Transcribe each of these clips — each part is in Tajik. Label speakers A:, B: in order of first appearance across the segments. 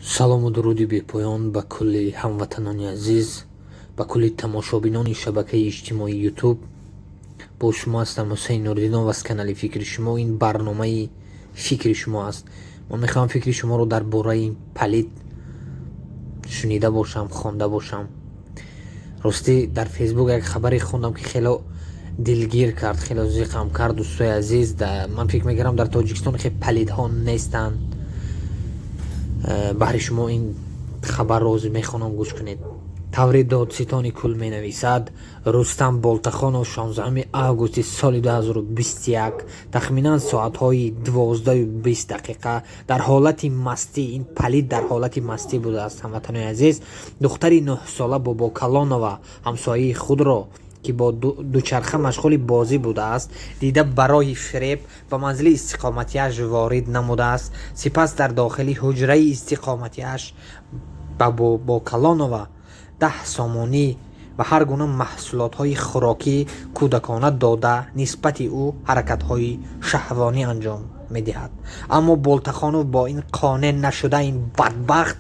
A: Салому дуруди бепоён ба кулли ҳамватанони азиз, ба кулли тамошобинони шабакаи иҷтимоии Ютуб. Бо шумо ҳастам, Ҳусейн Нуриддинов, аз канали «Фикри шумо». Ин барномаи «Фикри шумо» аст. Ман мехоҳам фикри шуморо дар бораи ин палид шунида бошам, хонда бошам. Ростӣ, дар Фейсбук як хабаре хондам, ки хело дилгир кард, хело зиқам кард, дӯстои азиз. Ман фикр мекардам, дар Тоҷикистон хеле палидҳо нестанд. Баҳри шумо ин хабарро ҳозир мехонам, гӯш кунед. Таври додситони кул менависад, Рустам Болтахонов 16 августи соли 2021 тахминан соатҳои 12:20 дар ҳолати мастӣ, ин палид дар ҳолати мастӣ будааст, ҳамватанои азиз, духтари 9-сола Бобокалонова, ҳамсояи худро, ки бо дучарха машғули бозӣ будааст, дида, барои фиреб ба манзили истиқоматиаш ворид намудааст. Сипас дар дохили ҳуҷраи истиқоматиаш ба Бобокалонова 10 сомонӣ ва ҳар гуна маҳсулотҳои хӯрокӣ кӯдакона дода, нисбати ӯ ҳаракатҳои шаҳвонӣ анҷом медиҳад. Аммо Болтахонов бо ин қонеъ нашуда, ин бадбахт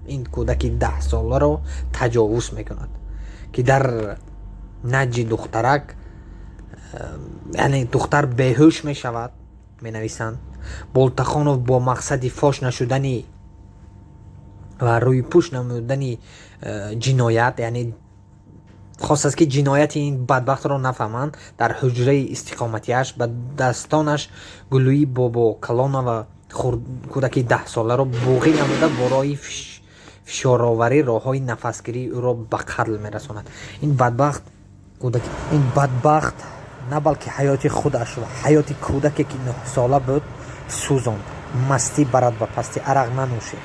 A: ин кӯдаки 10-соларо таҷовуз мекунад, ки дар наҷи духтарак, яъне духтар беҳуш мешавад, менависанд. Болтахонов бо мақсади фош нашудани ва рӯйпӯш намудани ҷиноят, яъне хостааст, ки ҷинояти ин бадбахтро нафаҳманд, дар ҳуҷраи истиқоматиаш ба дастонаш гулӯи Бобокалонова, кӯдаки 10-соларо буғӣ намуда, бо роҳи фишороварӣ роҳҳои нафасгирии ӯро ба қатл мерасонад. Ин бадбахт, ин бадбахт на балки ҳаёти худаш ва ҳаёти кӯдаке, ки 9-сола буд, сӯзонд. Мастӣ барад ба пастӣ, арақ нанӯшед.